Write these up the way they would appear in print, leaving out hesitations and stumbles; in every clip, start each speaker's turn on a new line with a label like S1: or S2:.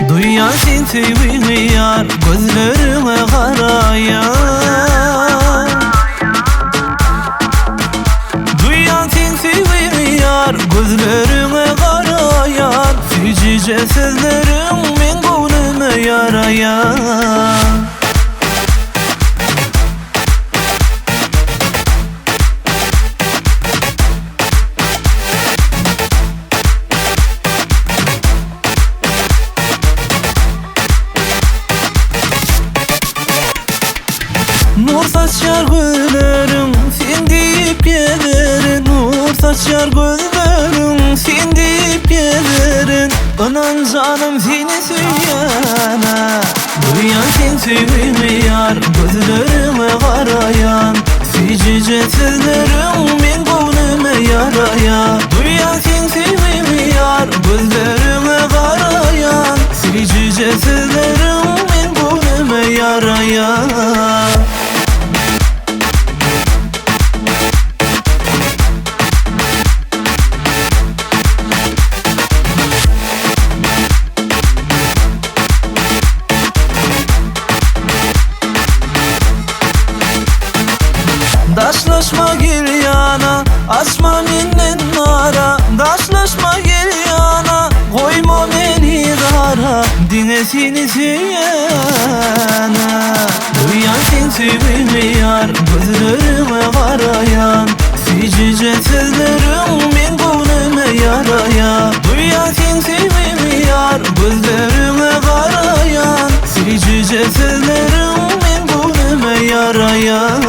S1: Duýýan sen söýgüňi ýar, gözleriňe garaýan. Duýýan sen söýgüňi ýar, gözleriňe garaýan. Süýjüje sözleriň meň göwnüme ýaraýan. Nur saçýar gözleriň, sen diýip gezerin Nur saçýar gözleriň, sen diýip gezerin Ynan janym seni söýýän-ä Duýýan seň söýgiňi ýar, gözleriňe garaýan Süýjüje sözleriň meň göwnüme ýaraýar Duýýan seň söýgiňi ýar, gözleriňe garaýan Süýjüje sözleriň meň göwnüme ýaraýar. Daşlaşma gel ýana, açma menden ara Daşlaşma gel ýana, goýma meni zara Diňe seni söýýän-ä Duýýan seň söýgiňi ýar, gözleriňe garaýan Süýjüje sözleriň meň göwnüme ýaraýar Duýýan seň söýgiňi ýar, gözleriňe garaýan Süýjüje sözleriň meň göwnüme ýaraýar.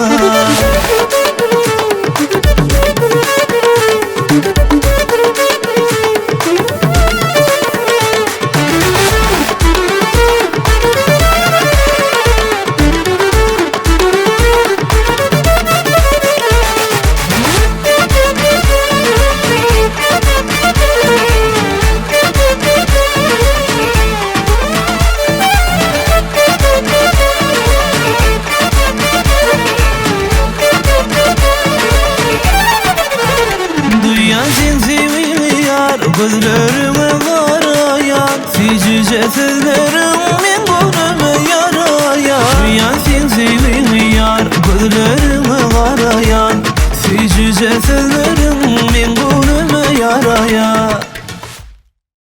S1: Duýýan seň söýgiňi ýar, gözleriňe garaýan Süýjüje sözleriň meň göwnüme ýaraýar Duýýan seň söýgiňi ýar, gözleriňe garaýan Süýjüje sözleriň meň göwnüme ýaraýar.